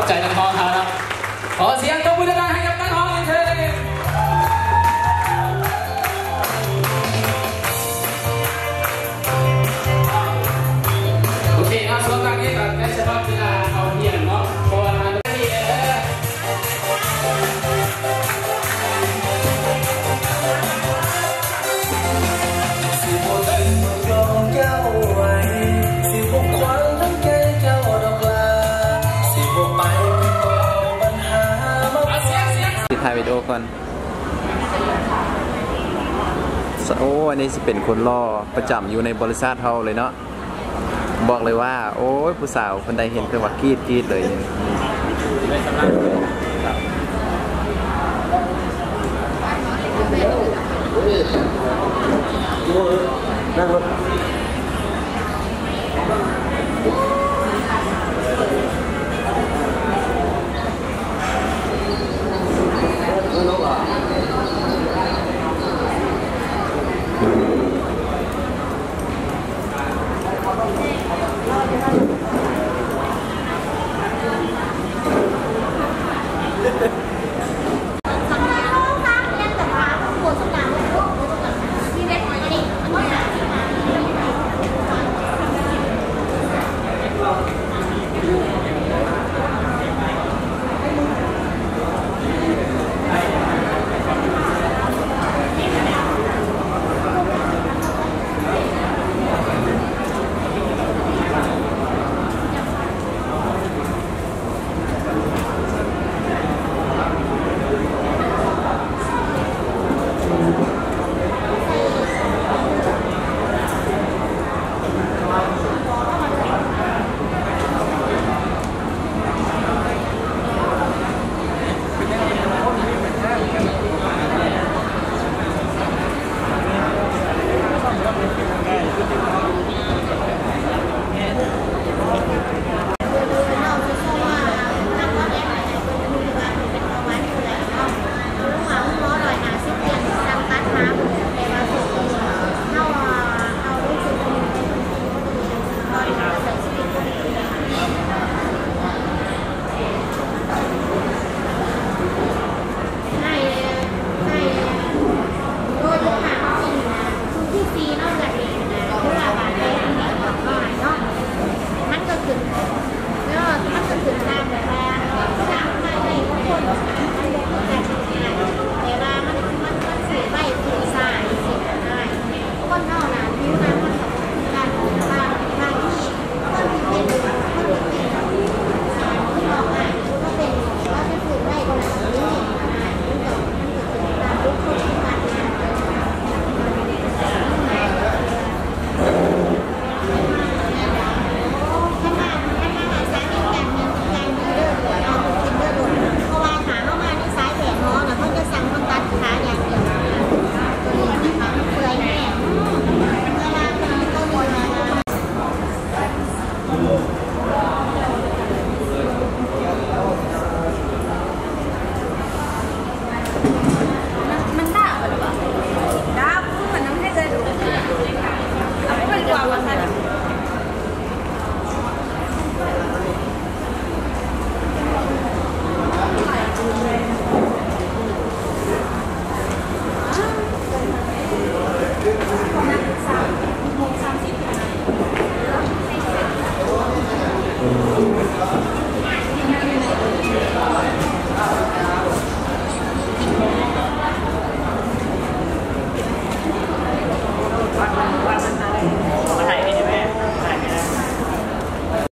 ຂອບໃຈນັກຮ້ອງເຮົາເນາະ. ຂໍສຽງຕົບມືດັງໆໃຫ້ກັບນັກຮ້ອງອີກເທື່ອໜຶ່ງ. ໂອເຄເນາະ, ຊ່ວງຫຼັງນີ້ກໍໄດ້ສະເພາະເວລາເຂົ້າຮຽນເນາະ ເພາະວ່າ ຊິຖ່າຍວິດີໂອກ່ອນ. ໂອ້ ອັນນີ້ຊິເປັນຄົນຫຼໍ່ປະຈຳຢູ່ໃນບໍລິສັດເຮົາເລີຍເນາະ. ບອກເລີຍວ່າ ໂອ້ຍ ຜູ້ສາວເພິ່ນໄດ້ເຫັນຄືວ່າກຣີດ ກຣີດເລີຍ.